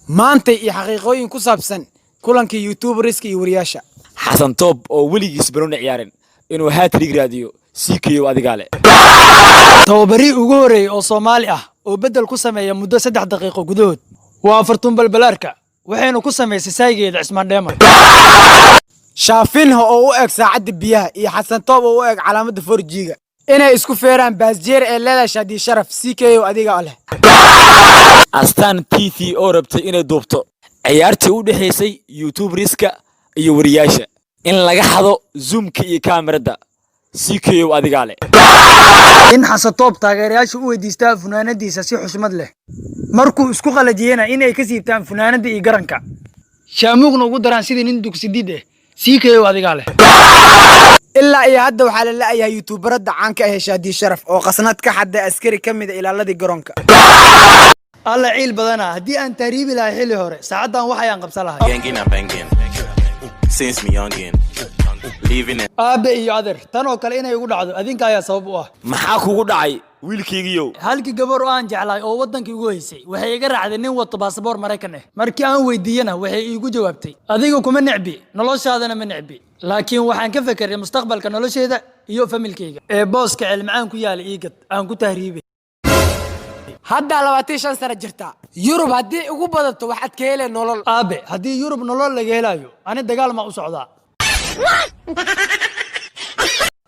Maantay iyo xaqiiqooyin ku saabsan kulankii YouTuberiska iyo wariyaasha. Xasan Toob oo weligiis banooni ciyaarin inuu hat-trick raadiyo, CKO adigaa leh. Tababarihii ugu horreeyey oo Soomaali ah oo beddel ku sameeya muddo 3 daqiiqo gudahood waa Fartuun Balbalaarka, waxaynu ku samaysay saygeeda Cismaan Dheeman. Shaafinha oo u eg saacadda biyaha iyo Xasan Toob oo u eg calaamadda 4G-ga inay isku feeraan baasjeer ee leedahay Shaadiye Sharaf, CKO adiga leh. Astaan TV oo rabtay inay duubto ciyaartii u dhexaysay YouTuberiska iyo wariyaasha in laga xado zoomka iyo kaamirada, CKO adigaa leh. In Xasatoob taageerayaasha u weydiistaa funaanadiisa si xushmad leh, markuu isku qalajiyena inay ka siibtaan funaanadda iyo garanka, shaamuugna ugu daraan sidii nin dugsidiid ah, CKO adigaa leh. Ilaa iyo hadda waxaa la la'yahay YouTuberadda caanka ah ee Shaadiye Sharaf oo khasnad ka xaday askari ka mid a ilaaladii garoonka. Alla ciil badana, haddii aan tahriibi lahay xilli hore, saacaddan waxayaan qabsan lahay. Gangin and banging. Since me youngin. Living in Aabe iyo adeer, tan oo kale inay igu dhacdo adinka ayaa sabab u ah. Maxaa kugu dhacay, wiilkaygiyow? Halkii gabar oo aan jeclaay oo waddankii ugu haysay waxay iga raacday nin wato baasaboor Maraykan ah. Markii aan weydiiyena, waxay iigu jawaabtay: "Adiga kuma necbi, noloshaadana ma necbi, laakiin waxaan ka fekeray mustaqbalka nolosheeda iyo familkayga ee booska Ceelmacaan ku yaala iigad aan ku tahriibay." Haddaa 25 sano jirtaa, Yurub haddii ugu badato waxaad ka helee nolol. Aabe, haddii Yurub nolol laga helayo, ani dagaal ma u socdaa?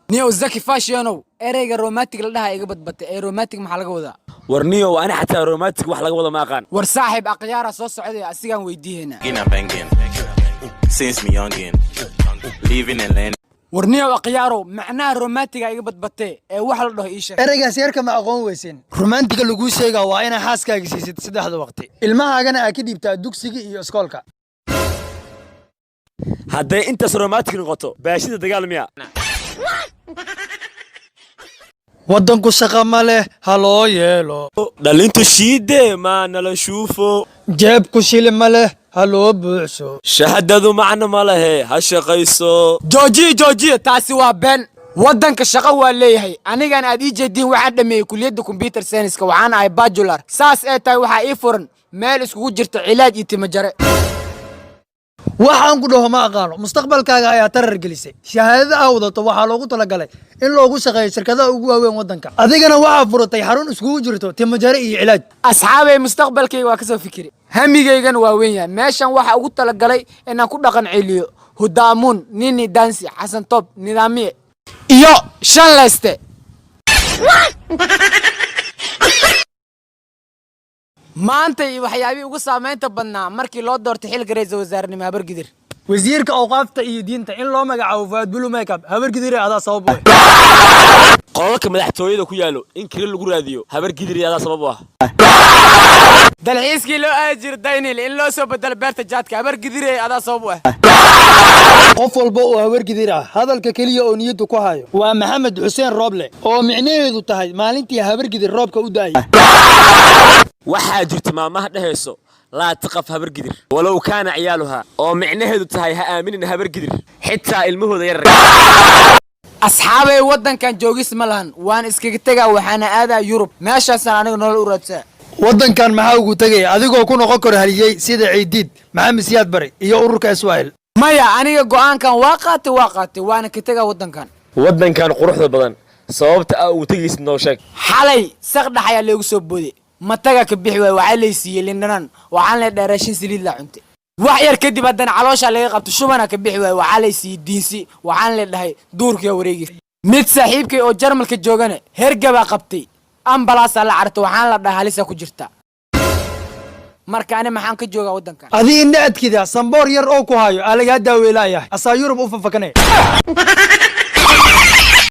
Niyow Zaki Fashionow, ereyga romantic la dhaha iga badbatay ee romantic maxaa laga wadaa? War niyow, ani xataa romantic wax laga wada ma aqaan. War saaxiib, akhyaara soo socday, asigaan weydiihaynaa. and banging. Since me youngin. Living and learning. War niyow akhyaarow, macnaha romantiga iga badbatee ee wax la dhaho ii sheeg. Ereygaas yarka ma aqoon weysin. Romantiga laguu sheegaa waa inaa xaaskaaga siisid saddexda waqti, ilmahaagana aa ka dhiibtaa dugsiga iyo iskoolka. Hadday intaas romantic noqoto, baashida dagaal miya? Waddanku shaqa ma leh, ha loo yeelo. Dhalintu shiide maa nala shuufo. Jeebku shili ma leh, ha loo buuxso. Shahadadu macno ma lehe, ha shaqayso. Joojiye, joojiye, taasi waa been. Waddanka shaqo waa leeyahay. Anigan aad ii jeediin waxaan dhameeyey kuliyadda computer science-ka, waxaan ahay bachelor. Saas ee tahay waxaa ii furan meel iskugu jirta cilaaj iyo timajare. Waxaan ku dhaho ma aqaano. Mustaqbalkaaga ayaa tarar gelisay. Shahaadada aa wadato waxaa loogu talagalay in loogu shaqeeyo shirkadaha ugu waaweyn waddanka, adigana waxaa furatay xarun iskugu jirto timajare iyo cilaaj. Asxaabay, mustaqbalkayga waa ka soo fikiri, hamigaygana waa weyn yahay. Meeshan waxaa ugu talagalay inaan ku dhaqan celiyo Hudaamuun, Nini Dansi, Xasan Toob, Nidaamiye iyo Shan Leste. Maanta iyo waxyaabihii ugu saamaynta badnaa markii loo doortay xilka ra'iisul wasaarenimo Habargidir. Wasiirka awqaafta iyo diinta in loo magacaabo Fuaad Bulu Makeup, Habargidire adaa sabab u ah. Qolalka madaxtooyada ku yaallo in kiri lagu raadiyo, Habar Gidir adaa sabab u ah. Dalxiiskii loo aadi jira Daynil in loo soo bedelo beerta jaadka, Habargidire adaa sabab u ah. Qof walba oo Habargidir ah hadalka keliya oo niyaddu ku hayo waa Maxamed Xuseen Rooble, oo micnaheedu tahay maalintii Habargidir roobka u da'ayay. Waxaa jirta maamaha dhehayso "Laa taqaf Habar Gidir walow kaana ciyaaluhaa", oo micnaheedu tahay ha aaminin Habar Gidir xitaa ilmahooda yarar. Asxaabay, waddankan joogis ma lahan, waan iskaga tegaa, waxaana aadaa Yurub. Meeshaasaan aniga nolol u raadsaa. Waddankan maxaa ugu tegaya adigoo ku noqon karo haliyey sida Ciidiid Maxamed Siyaad Bari iyo ururka Israa'il? Maya, aniga go'aankan waa qaatay, waa qaatay, waana ka tegaa waddankan. Waddankan quruxda badan sababta aa ugu tegaysid noo sheeg. Xalay saqdhax ayaa loogu soo booday, mataga ka bixi waay. Waxaa lay siiyey lindhanaan, waxaan la dhahay raashin saliid laa cuntay. Wax yar kadib haddana calooshaa laga qabto, shubana ka bixi waay. Waxaa lay siiyey diinsi, waxaan la dhahay duurkiyaa wareegaysa. Mid saaxiibkay oo Jarmalka joogana hergabaa qabtay, ambalaasaa la cartay, waxaan la dhahay halisa ku jirta. Marka ani maxaan ka joogaa waddankan? Adi indha adkida, samboor yar oo ku hayo aa lagaa daaweelaayahay, asaa Yurub u fafakanaya.